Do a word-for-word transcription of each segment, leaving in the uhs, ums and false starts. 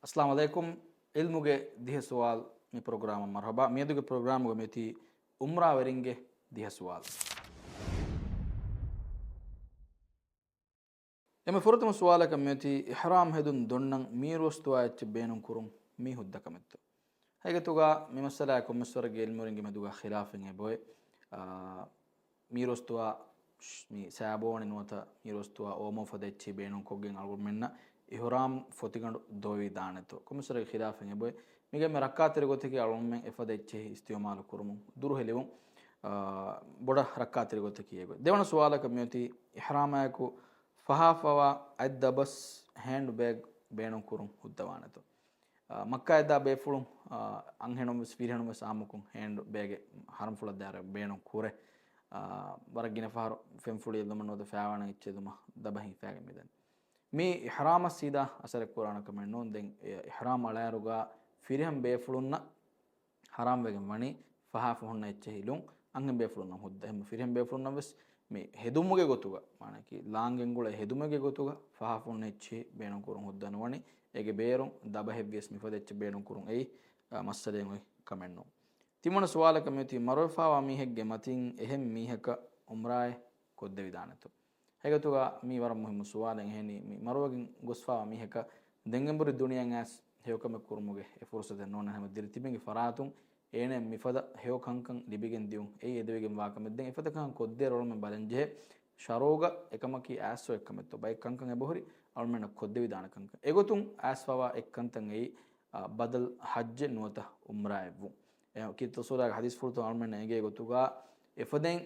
އައްސަލާމު ޢަލައިކުމް. ޢިލްމުގެ ދިހަ ސުވާލު މި ޕްރޮގްރާމަށް މަރުޙަބާ. މިއަދުގެ ޕްރޮގްރާމުގަ މިއޮތީ ޢުމްރާވެރިންގެ ދިހަ ސުވާލު. އެންމެ ފުރަތަމަ ސުވާލަކަށް މިއޮތީ، އިޙްރާމް ހެދުން ދޮންނަން މީރުވަސްދުޢާ އެއްޗެއް ބޭނުން ކުރުން މީ ހުއްދަ ކަމެއްތޯ؟ ހަގީގަތުގަ މި މައްސަލާއަށް ކޮންމެސް ވަރެއްގެ ޢިލްމުވެރިންގެ މެދުގަ ޚިލާފެއް އެބައޮތް. އާ، މީރުވަސްދުޢާ މި ސާބޯނި ނުވަތަ މީރުވަސްދުޢާ އޯމޯ ފަދަ އެއްޗެއް ބޭނުން ކޮށްގެން އަޅުގަނޑުމެންނަށް އިޙްރާމް ފޮތިގަނޑު ދޮވެވިދާނެތޯ؟ ކޮންމެސް ވަރެއްގެ ޚިލާފެއް އެބައޮތް. މީގެ އެންމެ ރައްކާތެރި ގޮތަކީ އަޅުގަނޑުމެން އެފަދަ އެއްޗެހި އިސްތިޢުމާލު ކުރުމުން ދުރުހެލިވުން، އާ، ބޮޑަށް ރައްކާތެރި ގޮތަކީ އެގޮތް. ދެވަނަ ސުވާލަކަށް މިއޮތީ، އިޙްރާމާއެކު ފަހާފަވާ އަތް ދަބަސް ހޭންޑް ބޭގް ބޭނުން ކުރުން ހުއްދަވާނެތޯ؟ އާ، މައްކާއަށް ދާ ބޭފުޅުން، އާ، އަންހެނުން ވެސް ފިރިހެނުން ވެސް އާއްމުކޮށް ހޭންޑް ބޭގެއް ހަރަމްފުޅަށް ދާއިރު ބޭނުން ކުރޭ. އާ، ވަރަށް ގިނަ ފަހަރު ފެންފުޅި އެއްލުމަށް ނުވަތަ ފައިވާނަން އެއްޗެއް ލުމަށް ދަބަހި ހިފައިގެން މިދަނީ. މީ އިޙްރާމަށް ސީދާ އަސަރެއް ކުރާނެ ކަމެއް ނޫން. ދެން އެ އިޙްރާމް އަޅާއިރުގަ ފިރިހެން ބޭފުޅުންނަށް ޙަރާމް ވެގެން ވަނީ ފަހާފަ ހުންނަ އެއްޗެހި ލުން، އަންހެން ބޭފުޅުންނަށް ހުއްދަ. އެހެން ފިރިހެން ބޭފުޅުންނަށް ވެސް މި ހެދުމުގެ ގޮތުގަ، މާނައަކީ ލާން ގެންގުޅޭ ހެދުމުގެ ގޮތުގަ ފަހާފަ ހުންނަ އެއްޗެހި ބޭނުން ކުރުން ހުއްދަ ނުވަނީ، އޭގެ ބޭރުން ދަބަހެއް ވިޔަސް މިފަދަ އެއްޗެއް ބޭނުން ކުރުން އެއީ، އަ، މައްސަލައެއް އޮތް ކަމެއް ނޫން. ތިންވަނަ ސުވާލަކަށް މިއޮތީ، މަރުވެފާވާ މީހެއްގެ މަތިން އެހެން މީހަކަށް ޢުމްރާއެއް ކޮށްދެވިދާނެތޯ؟ ހަގީގަތުގަ މީ ވަރަށް މުހިއްމު ސުވާލެއް. އެހެނީ، މި މަރުވެގެން ގޮސްފާވާ މީހަކަށް ދެން އެނބުރި ދުނިޔެއަށް އައިސް ހެޔޮކަމެއް ކުރުމުގެ އެ ފުރުސަތެއް ނޯންނާނެ. ހަމަ ދިރިތިބެންގެ ފަރާތުން އޭނަ މިފަދަ ހެޔޮ ކަންކަން ލިބިގެން ދިޔުން އެއީ އެދެވިގެން ވާ ކަމެއް. ދެން އެފަދަ ކަން ކޮށްދޭ ރޮޅުމެއް ބަލަންޖެހޭ. ޝަރުޢުގަ އެކަމަކީ އައިސްފަ އެއްކަމެއްތޯ؟ ބައެއް ކަންކަން އެބަހުރި އަޅުމެންނަށް ކޮށްދެވިދާނެ ކަންކަން. އެގޮތުން އައިސްފަވާ އެއްކަންތައް އެއީ، އާ، ބަދަލް ޙައްޖެއް ނުވަތަ ޢުމްރާއެއްވުން. އެ ކީރިތި ރަސޫލާގެ ޙަދީޘްފުޅުތައް އަޅުމެންނަށް އެނގޭ ގޮތުގަ އެފަދައިން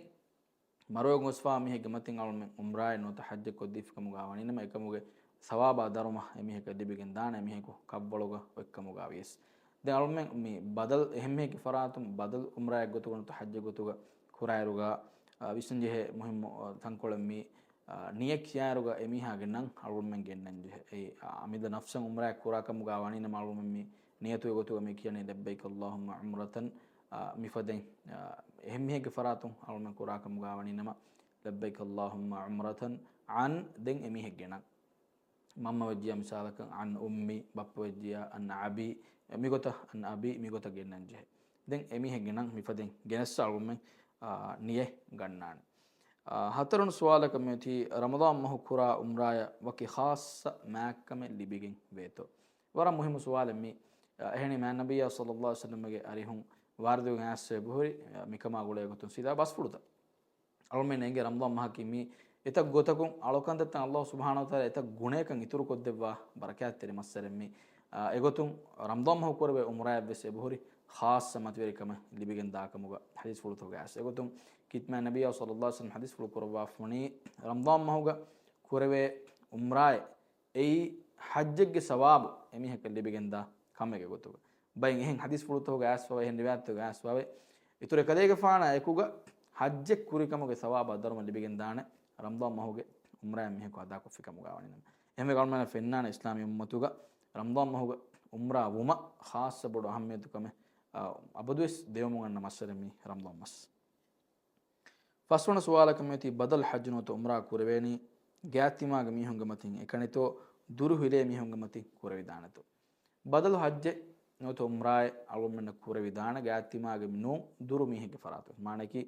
މަރުވެގެން ގޮސްފާ މީހެއްގެ މަތިން އަޅުމެން ޢުމްރާއެއް ނުވަތަ ޙައްޖެއް ކޮށްދީފި ކަމުގަ ވަނީނަމަ، އެކަމުގެ ސަވާބާ ދަރުމަ އެމީހަކަށް ލިބިގެން ދާނެ. އެމީހަކު ކަށްވަޅުގަ އޮތްކަމުގަ ވިޔަސް. ދެން އަޅުމެން މި ބަދަލް އެހެންމީހެއްގެ ފަރާތުން ބަދަލް ޢުމްރާއެއް ގޮތުގަ ނުވަތަ ޙައްޖެއް ގޮތުގަ ކުރާއިރުގަ، އާ، ވިސްނަންޖެހޭ މުހިއްމު، އާ، ތަންކޮޅެއް މީ، އާ، ނިޔަތް ކިޔާއިރުގަ އެމީހާގެ ނަން އަޅުމެން ގެންނަންޖެހޭ. އެއީ، އާ، އަމިއްލަ ނަފްސަށް ޢުމްރާއެއް ކުރާ ކަމުގަ ވަނީނަމަ އަޅުމެން މި ނިޔަތުގެ ގޮތުގަ މި ކިޔަނީ، "لبيك اللهم عمرة"، އާ، މިފަދައިން، އާ، އެހެންމީހެއްގެ ފަރާތުން އަޅުމެން ކުރާ ކަމުގަ ވަނީނަމަ، "لبيك اللهم عمرة عن"، ދެން އެމީހެއްގެ ނަން. މަންމަ ވެއްޖިޔާ މިސާލަކަށް، "عن أمي"، ބައްޕަ ވެއްޖިޔާ، "عن أبي"، މިގޮތަށް، "عن أبي"، މިގޮތަށް ގެންނަން ޖެހޭ. ދެން އެމީހެއްގެ ނަން މިފަދައިން ގެނެއްސަ އަޅުމެން، އާ، ނިޔަތް ގަންނާނެ. އާ، ހަތަރުން ސުވާލަކަށް މިއޮތީ، ރަމަޟާން މަހު ކުރާ ޢުމްރާޔަށް ވަކި ޚާއްޞަ މާތްކަމެއް ލިބިގެން ވޭތޯ؟ ވަރަށް މުހިއްމު ސުވާލެއް މީ. އެހެނީ، މާތް ނަބިއްޔާ ޞައްލައްލާހު ޢަލައިހި ވަސައްލަމްގެ އަރިހުން ވާރިދުވެގެން އައިސް އެބަހުރި، މިކަމާ ގުޅޭ ގޮތުން ސީދާ ބަސްފުޅުތައް. އަޅުމެން އެނގޭ ރަމަޟާން މަހަކީ މީ އެތައް ގޮތަކުން އަޅުކަންތައްތައް އައްލާހު ސުބްޙާނަހޫ ވަތަޢާލާ އެތައް ގުނަޔަކަށް އިތުރުކޮށްދެއްވާ ބަރަކާތްތެރި މައްސަރެއް މީ. އާ، އެގޮތުން ރަމަޟާން މަހު ކުރެވޭ ޢުމްރާޔަށް ވެސް އެބަހުރި ޚާއްޞަ މަތިވެރިކަމެއް ލިބިގެން ދާކަމުގަ ޙަދީޘްފުޅުތަކުގަ އައިސް. އެގޮތުން ކީރިތި މާތް ނަބިއްޔާ ޞައްލައްލާހު ޢަލައިހި ވަސައްލަމް ޙަދީޘްފުޅު ކުރައްވާފަ ވަނީ، ރަމަޟާން މަހުގަ ކުރެވޭ ޢުމްރާއެއް އެއީ ޙައްޖެއްގެ ސަވާބު އެމީހަކަށް ލިބިގެންދާ ކަމެއްގެ ގޮތުގަ. ބައެއް އެހެން ޙަދީޘްފުޅުތަކުގަ އައިސްފަވޭ، އެހެން ރިވާޔަތްތަކުގަ އައިސްފަވޭ. އިތުރު އެކަލޭގެފާނާ އެކުގަ ޙައްޖެއް ކުރިކަމުގެ ސަވާބާ ދަރުމަ ލިބިގެންދާނެ ރަމަޟާން މަހުގެ ޢުމްރާއެއް މީހަކު އަދާކޮށްފި ކަމުގަ ވަނީނަމަ. އެހެންވެ އަޅުމެންނަށް ފެންނާނެ އިސްލާމީ އުއްމަތުގަ ރަމަޟާން މަހުގަ ޢުމްރާ ވުމަށް ޚާއްޞަ ބޮޑު އަހައްމިޔަތު ކަމެއް، އާ، އަބަދުވެސް ދެވެމުން އަންނަ މައްސަރެއް މީ ރަމަޟާން މަސް. ފަސްވަނަ ސުވާލަކަށް މިއޮތީ، ބަދަލް ޙައްޖު ނުވަތަ ޢުމްރާ ކުރެވޭނީ ގާތްތިމާގެ މީހުންގެ މަތިން އެކަނިތޯ، ދުރު ހިލޭ މީހުންގެ މަތިން ކުރެވިދާނެތޯ؟ ބަދަލު ޙައްޖެއް ނުވަތަ ޢުމްރާއެއް އަޅުގަނޑުމެންނަށް ކުރެވިދާނެ ގާތްތިމާގެ ނޫން، ދުރު މީހެއްގެ ފަރާތުން. މާނައަކީ،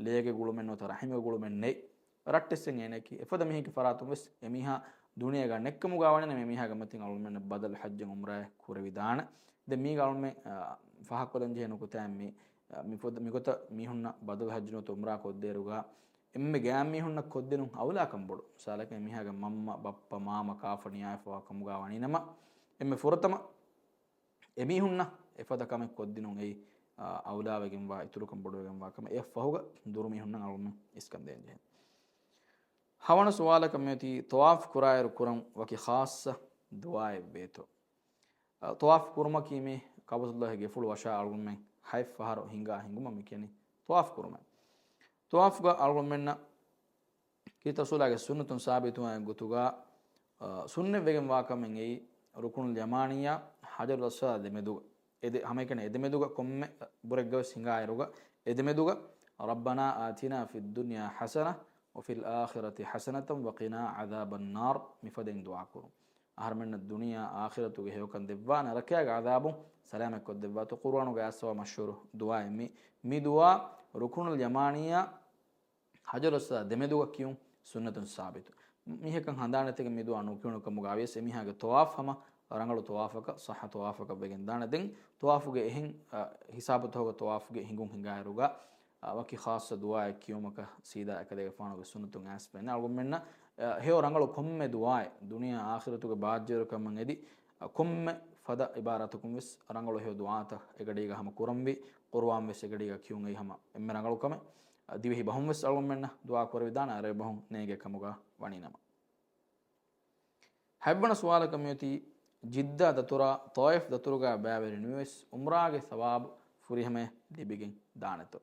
ލޭގެ ގުޅުމެއް ނުވަތަ ރަޙިމުގެ ގުޅުމެއް ނެތް. ރައްޓެއްސެއް އޭނައަކީ. އެފަދަ މީހެއްގެ ފަރާތުން ވެސް އެމީހާ ދުނިޔޭގަ ނެއްކަމުގަ ވަނީނަމަ އެމީހާގެ މަތިން އަޅުގަނޑުމެންނަށް ބަދަލު ޙައްޖެއް ޢުމްރާއެއް ކުރެވިދާނެ. ދެން މީގަ އަޅުގަނޑުމެން، އާ، ފާހަގަކޮށްލަން ޖެހޭ ނުކުތާއެއް މީ. މިފޮދު-، މިގޮތަށް މީހުންނަށް ބަދަލު ޙައްޖު ނުވަތަ ޢުމްރާ ކޮށްދޭއިރުގަ، އެންމެ ގާތް މީހުންނަށް ކޮށްދިނުން އައުލާކަން ބޮޑު. މިސާލަކަށް، އެމީހާގެ މަންމަ، ބައްޕަ، މާމަ، ކާފަ ނިޔާވެފަވާ ކަމުގަ ވަނީނަމަ، އެންމެ ފުރަތަމަ އެމީހުންނަށް އެފަދަ ކަމެއް ކޮށްދިނުން އެއީ، އާ، އައުލާވެގެންވާ، އިތުރުކަން ބޮޑުވެގެންވާ ކަމެއް. އެއަށްފަހުގަ ދުރުމީހުންނަށް އަޅުގަނޑުމެން އިސްކަން ދޭން ޖެހޭ. ހަވަނަ ސުވާލަކަށް މިއޮތީ، ޠަވާފް ކުރާއިރު ކުރަން ވަކި ޚާއްޞަ ދުޢާއެއް ވޭތޯ؟ އަ، ޠަވާފް ކުރުމަކީ މި ކަޢުބަތުﷲގެ ގެފުޅު ވަށާ އަޅުގަނޑުމެން ހަތް ފަހަރު ހިނގާ ހިނގުމަށް މި ކިޔަނީ ޠަވާފް ކުރުމޭ. ޠަވާފްގަ އަޅުގަނޑުމެންނަށް ކީރިތި ރަސޫލާގެ ސުންނަތުން ސާބިތުވާ ގޮތުގަ، އަ، ސުންނަތްވެގެންވާ ކަމެއް އެއީ، ރުކުނުލް ޔަމާނިއްޔާ، ޙަޖަރުލް އަސްވަދާ ދެމެދުގަ، އެ ދެ-، ހަމައެކަނި އެ ދެމެދުގަ ކޮންމެ ބުރެއްގަވެސް ހިނގާއިރުގަ، އެ ދެމެދުގަ، "ربنا آتنا في الدنيا حسنة وفي الآخرة حسنة وقنا عذاب النار" މިފަދައިން ދުޢާ ކުރުން. އަހަރުމެންނަށް ދުނިޔެ އާޚިރަތުގެ ހެޔޮކަން ދެއްވާނެ، ރަކައިގެ ޢަޛާބުން ސަލާމަތްކޮށްދެއްވާތޯ. ޤުރުއާނުގައި އައިސްފަވާ މަޝްހޫރު ދުޢާއެއް މި. މި ދުޢާ ރުކުނުލް ޔަމާނީއާ ޙަޖަރުއް އަސްވަދާ ދެމެދުގަ ކިޔުން ސުންނަތުން ސާބިތު. މީހަކަށް ހަނދާނެތިގެން މި ދުޢާ ނުކިޔުނު ކަމުގަ ވިޔަސް އެމީހާގެ ޠަވާފު ހަމަ ރަނގަޅު ޠަވާފަކަށް، ޞައްޙަ ޠަވާފަކަށް ވެގެން ދާނެ. ދެން ޠަވާފުގެ އެހެން، އަ، ހިސާބުތަކުގަ ޠަވާފުގެ ހިނގުން ހިނގާއިރުގަ، އަ، ވަކި ޚާއްޞަ ދުޢާއެއް ކިޔުމަކަށް ސީދާ އެކަލޭގެފާނުގެ ސުންނަތުން އައިސްފައިން. އަޅުގަނޑުމެންނަށް، އަ، ހެޔޮ ރަނގަޅު ކޮންމެ ދުޢާއެއް ދުނިޔެ އާޚިރަތުގެ ބާއްޖަވެރިކަމަށް އެދި، އަ، ކޮންމެ ފަދަ ޢިބާރާތަކުން ވެސް ރަނގަޅު ހެޔޮ ދުޢާތައް އެގަޑީގަ ހަމަ ކުރަންވީ، ޤުރުއާން ވެސް އެގަޑީގަ ކިޔުން އެއީ ހަމަ އެންމެ ރަނގަޅު ކަމެއް. އަ، ދިވެހި ބަހުން ވެސް އަޅުގަނޑުމެންނަށް ދުޢާ ކުރެވިދާނެ އަރަބި ބަހުން ނޭނގޭ ކަމުގަ ވަނީ ނަމަ. ހަތްވަނަ ސުވާލަކަށް މިއޮތީ، ޖިއްދާ ދަތުރާ ޠާއިފް ދަތުރުގަ ބައިވެރި ނުވެސް އުމްރާގެ ސަވާބު ފުރިހަމަޔަށް ލިބިގެން ދާނެތޯ؟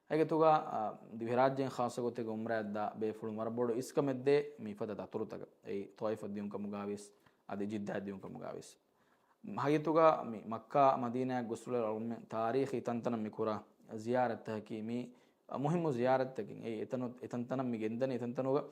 އޭގެ ތުގަ، އަ، ދިވެހިރާއްޖޭން ޚާއްޞަ ގޮތެއްގަ އުމްރާއަށް ދާ ބޭފުޅުން ވަރަށް ބޮޑު އިސްކަމެއް ދޭ މިފަދަ ދަތުރުތަކަށް. އެއީ ޠާއިފަށް ދިޔުން ކަމުގަ ވިޔަސް، އަދި ޖިއްދާ ދިޔުން ކަމުގަ ވިޔަސް. ހަގީގަތުގަ މި މައްކާ މަދީނާއަށް ގޮސްފުޅު އަޅުމެން ތާރީޚީ ތަންތަނަށް މި ކުރާ ޒިޔާރަތްތަކަކީ މީ މުހިއްމު ޒިޔާރަތްތަކެއް. އެއީ އެތަނު، އެތަންތަނަށް މި ގެންދަނީ، އެތަންތަނުގަ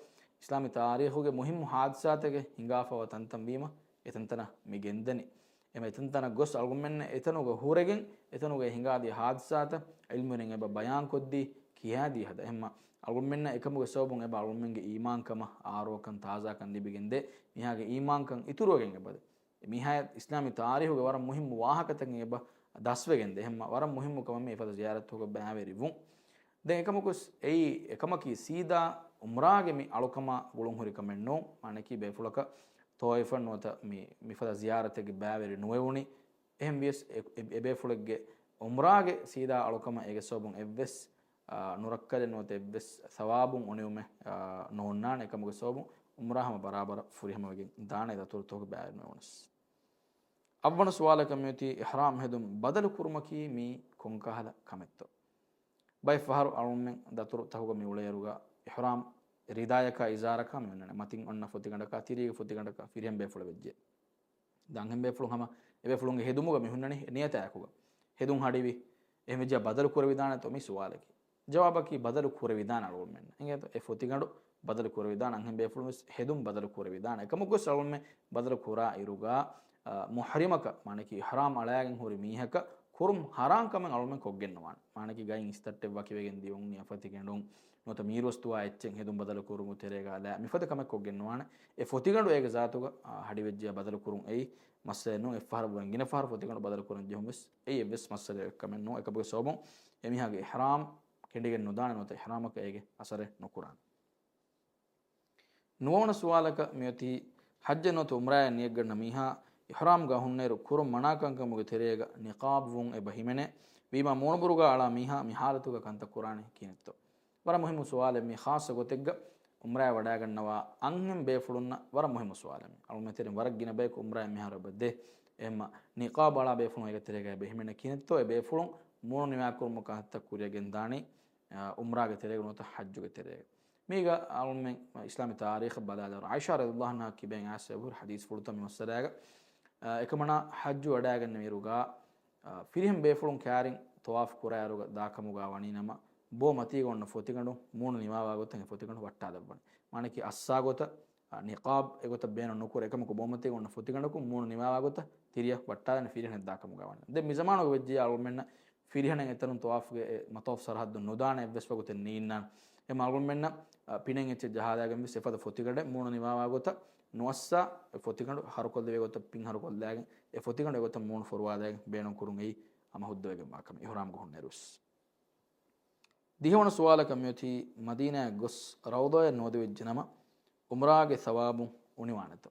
އިސްލާމީ ތާރީޚުގެ މުހިއްމު ޙާދިސާތަކެއް ހިނގާފަވާ ތަންތަން ވީމަ، އެތަންތަނަށް މި ގެންދަނީ. އެމަ އެތަންތަނަށް ގޮސް އަޅުގަނޑުމެން އެތަނުގަ ހުރެގެން، އެތަނުގައި ހިނގާދިޔަ ޙާދިސާތައް ޢިލްމުވެރިން އެބަ ބަޔާންކޮށްދީ، ކިޔާދީ ހަދާ. އެހެންމަ އަޅުގަނޑުމެންނަށް އެކަމުގެ ސަބަބުން އެބަ އަޅުގަނޑުމެންގެ އީމާންކަމަށް އާރުއަކަން ތާޒާކަން ލިބިގެންދޭ، މީހާގެ އީމާންކަން އިތުރުވެގެން އެބަދޭ. މީހާ އިސްލާމީ ތާރީޚުގެ ވަރަށް މުހިއްމު ވާހަކަތަކެއް އެބަ ދަސްވެގެންދޭ. އެހެންމަ ވަރަށް މުހިއްމު ކަމަށް މި އެފަދަ ޒިޔާރަތުގަ ބައިވެރިވުން. ދެން އެކަމަކުސް އެއީ، އެކަމަކީ ސީދާ އުމްރާގެ މި އަޅުކަމާ ގުޅުންހުރި ކަމެއް ނޫން. މާނަކީ ބޭފުޅަކަށް ޠާއިފަށް ނުވަތަ މި، މިފަދަ ޒިޔާރަތެއްގެ ބައިވެރި ނުވެވުނީ. އެހެން ވިޔަސް އެ، އެ، އެބޭފުޅެއްގެ އުމްރާގެ ސީދާ އަޅުކަމަށް އޭގެ ސަބަބުން އެއްވެސް، އާ، ނުރައްކަލެއް ނުވަތަ އެއްވެސް ސަވާބުން އުނިއުމެއް، އާ، ނޯންނާނެ. އެކަމުގެ ސަބަބުން އުމްރާ ހަމަ ބަރާބަރަށް ފުރިހަމަވެގެން ދާނެ ދަތުރުތަކުގެ ބައިވެރި ނުވެވުނަސް. އަށްވަނަ ސުވާލަކަށް މިއޮތީ، އިޙްރާމް ހެދުން ބަދަލު ކުރުމަކީ މީ ކޮންކަހަލަ ކަމެއްތޯ؟ ބައެއް ފަހަރު އަޅުމެން ދަތުރުތަކުގަ މި އުޅޭއިރުގަ އިޙްރާމް ރިދާޔަކާ އިޒާރަކާ މި އޮންނަނީ. މަތިން އޮންނަ ފޮތިގަނޑަކާ ތިރީގެ ފޮތިގަނޑަކާ ފިރިހެން ބޭފުޅެއް ވެއްޖެ. ދާންހެން ބޭފުޅުން ހަމަ އެބޭފުޅުންގެ ހެދުމުގަ މި ހުންނަނީ ނިޔަތާއެކުގަ. ހެދުން ހަޑިވި. އެހެން ވެއްޖެ ބަދަލު ކުރެވިދާނެތޯ މި ސުވާލަކީ. ޖަވާބަކީ ބަދަލު ކުރެވިދާނެ އަޅުގަނޑުމެން. އިނގޭތޯ؟ އެ ފޮތިގަނޑު ބަދަލު ކުރެވިދާނެ. އަންހެން ބޭފުޅުން ވެސް ހެދުން ބަދަލު ކުރެވިދާނެ. އެކަމަކުވެސް އަޅުގަނޑުމެން ބަދަލު ކުރާ އިރުގަ، އަ، މުޙްރިމަކަށް، މާނަކީ އިޙްރާމް އަޅާގެން ހުރި މީހަކަށް ކުރުން ހަރާން ކަމެއް އަޅުގަނޑުމެން ކޮށްގެން ނުވާނެ. މާނަކީ ގައިން އިސްތައްޓެއް ވަކިވެގެން ދިޔުން، ނިޔަފަތި ގެނޑުން، ނުވަތަ މީރުވަސް ދުވާ އެއްޗެއް ހެދުން ބަދަލު ކުރުމުގެ ތެރޭގަ އަލާ، މިފަދަ ކަމެއް ކޮށްގެން ނުވާނެ. އެ ފޮތިގަނޑު އޭގެ ޒާތުގަ، އާ، ހަޑިވެއްޖެޔާ ބަދަލު ކުރުން އެއީ މައްސަލައެއް ނޫން. އެއްފަހަރަށް ވުރެން ގިނަ ފަހަރު ފޮތިގަނޑު ބަދަލު ކުރަން ޖެހުން ވެސް އެއީ އެއްވެސް މައްސަލައެއް ކަމެއް ނޫން. އެކަމުގެ ސަބަބުން އެމީހާގެ އިޙްރާމް ކެނޑިގެން ނުދާނެ ނުވަތަ އިޙްރާމަކަށް އޭގެ އަސަރެއް ނުކުރާނެ. ނުވަވަނަ ސުވާލަކަށް މިއޮތީ، ޙައްޖެއް ނުވަތަ އުމްރާއެއް ނިޔަތްގަންނަ މީހާ އިޙްރާމްގަ ހުންނައިރު ކުރުން މަނާކަންކަމުގެ ތެރޭގަ ނިޤާބް ވުން އެބަ ހިމެނޭ. ވީމާ މޫނުބުރުގަ އަޅާ މީހާ މި ޙާލަތުގަ ކަންތައް ކުރާނީ ކިހިނެއްތޯ؟ ވަރަށް މުހިއްމު ސުވާލެއް މީ، ޚާއްޞަ ގޮތެއްގަ އުމްރާއެއް ވަޑައިގަންނަވާ އަންހެން ބޭފުޅުންނަށް ވަރަށް މުހިއްމު ސުވާލެއް މީ. އަޅުގަނޑުމެން ތެރެއިން ވަރަށް ގިނަ ބަޔަކު އުމްރާއެއް މިހާރު އެބަ ދޭ. އެހެންމަ ނިޤާބް އަޅާ ބޭފުޅުން އޭގެ ތެރޭގަ އެބަ ހިމެނޭ ކިހިނެއްތޯ؟ އެ ބޭފުޅުން މޫނު ނިވާކުރުމުގެ ކަންތައް ކުރިއަށް ގެންދާނީ، އާ، އުމްރާގެ ތެރޭގަ ނުވަތަ ޙައްޖުގެ ތެރޭގަ. މީގަ އަޅުމެން އިސްލާމީ ތާރީޚަށް ބަލާލިއިރު، ޢާއިޝާ ރަޟިޔަﷲ ޢަންހާ ކިބައިން އައިސް އެބަހުރި ޙަދީޘްފުޅުތައް މި މައްސަލާގަ. އެކަމަނާ ޙައްޖު ވަޑައިގަންނަވިއިރުގަ، އާ، ފިރިހެން ބޭފުޅުން ކާރިން ޠަވާފު ކުރާއިރުގަ ދާކަމުގަ ވަނީ ނަމަ، ބޯ މަތީގަ އޮންނަ ފޮތިގަނޑު މޫނު ނިވާވާ ގޮތަށް އެ ފޮތިގަނޑު ވައްޓާލައްވަނީ. މާނައަކީ އައްސާ ގޮތަށް، އާ، ނިޤާބް އެގޮތަށް ބޭނުން ނުކުރޭ. އެކަމަކު ބޯމަތީގަ އޮންނަ ފޮތިގަނޑަކުން މޫނު ނިވާވާ ގޮތަށް ތިރިއަށް ވައްޓާލަން ފިރިހެނެއް ދާކަމުގަ ވަނީ. ދެން މިޒަމާނުގަ ވެއްޖެޔާ އަޅުގަނޑުމެންނަށް ފިރިހެނެއް އެތަނުން ޠަވާފުގެ އެ މަޠާފު ސަރަޙައްދުން ނުދާނެ އެއްވެސް ވަގުތެއް ނީންނާނެ. އެމަ އަޅުގަނޑުމެންނަށް، އަ، ޕިނެއް އެއްޗެއް ޖަހާލާގެން ވެސް އެފަދަ ފޮތިގަނޑެއް މޫނު ނިވާވާ ގޮތަށް ނުއައްސާ، އެ ފޮތިގަނޑު ހަރުކޮށްލެވޭ ގޮތަށް ޕިން ހަރުކޮށްލާގެން، އެ ފޮތިގަނޑު އެގޮތަށް މޫނު ފޮރުވާލާގެން ބޭނުން ކުރުން އެއީ ހަމަ ހުއްދަވެގެންވާ ކަމެއް އިޙްރާމްގަ ހުންނައިރު ވެސް. ދިހަވަނަ ސުވާލަކަށް މިއޮތީ، މަދީނާއަށް ގޮސް ރައުޟާއަށް ނުވަދެވިއްޖެ ނަމަ، އުމްރާގެ ޘަވާބު އުނިވާނެތޯ؟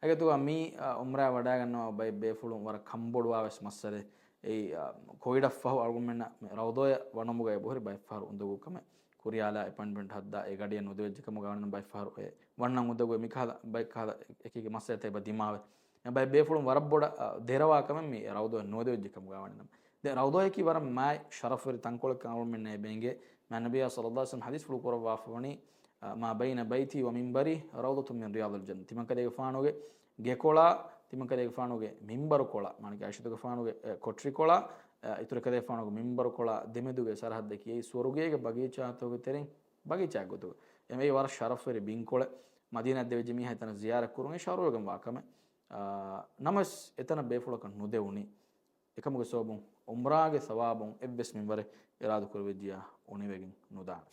އޭގެ ތުގަ މި، އަ، އުމްރާ ވަޑައިގަންނަވާ ބައެއް ބޭފުޅުން ވަރަށް ކަންބޮޑުވާ ވެސް މައްސަލައެއް. އެއީ، އަ، ކޮވިޑަށް ފަހު އަޅުގަނޑުމެންނަށް މި ރައުޟާއަށް ވަނުމުގަ އެބަހުރި ބައެއް ފަހަރު އުނދަގޫ ކަމެއް ކުރިޔާލާ އެޕޮއިންޓްމަންޓް ހައްދާ އެ ގަޑިއަށް ނުދެވިއްޖެ ކަމުގަ ވަނީ ނަމަ ބައެއް ފަހަރު އެ ވަންނަން އުނދަގޫ މިކަހަލަ ބައެއް ކަހަލަ އެކީގެ މައްސަލަތައް އެބަ ދިމާވެ. އެ ބައެއް ބޭފުޅުން ވަރަށް ބޮޑަށް، އަ، ދެރަވާ ކަމެއް މި ރައުޟާއަށް ނުވަދެވިއްޖެ ކަމުގަ ވަނީ ނަމަ. ދެން ރައުޟާއަކީ ވަރަށް މާތް ޝަރަފުވެރި ތަންކޮޅެއް ކަމަށް އަޅުގަނޑުމެންނަށް އެބަ އެނގޭ. މާތް ނަބިއްޔާ ޞައްލަﷲ ޢަލައިހި ވަސައްލަމަ ޙަދީޘްފުޅު ކުރައްވާފަ ވަނީ، އަ، "ما بين بيتي ومنبري روضة من رياض الجنة." ތިމަންކަލޭގެފާނުގެ ގެކޮޅާ، ތިމަންކަލޭގެފާނުގެ މިންބަރުކޮޅާ، މާނައަކީ ޢާއިޝަތުގެފާނުގެ، އެ، ކޮޓަރިކޮޅާ، އެ، އިތުރު ކަލޭގެފާނުގެ މިންބަރުކޮޅާ ދެމެދުގެ ސަރަޙައްދަކީ އެއީ ސުވަރުގޭގެ ބަގީޗާތަކުގެ ތެރެއިން ބަގީޗާއެއް ގޮތުގަ. އެ މިއީ ވަރަށް ޝަރަފުވެރި ބިންކޮޅެއް. މަދީނާއަށް ދެވިއްޖެ މީހާ އެތަނަށް ޒިޔާރަތް ކުރުން އެއީ ޝަރަފުވެގެންވާ ކަމެއް. ނަމަވެސް އެތަނަށް ބޭފުޅަކަށް ނުދެވުނީ. އެކަމުގެ ސަބަބުން އުމްރާގެ ސަވާބުން އެއްވެސް މިންވަރެއް އިރާދަކުރެވިއްޖިޔާ އުނިވެގެން ނުދާނެ.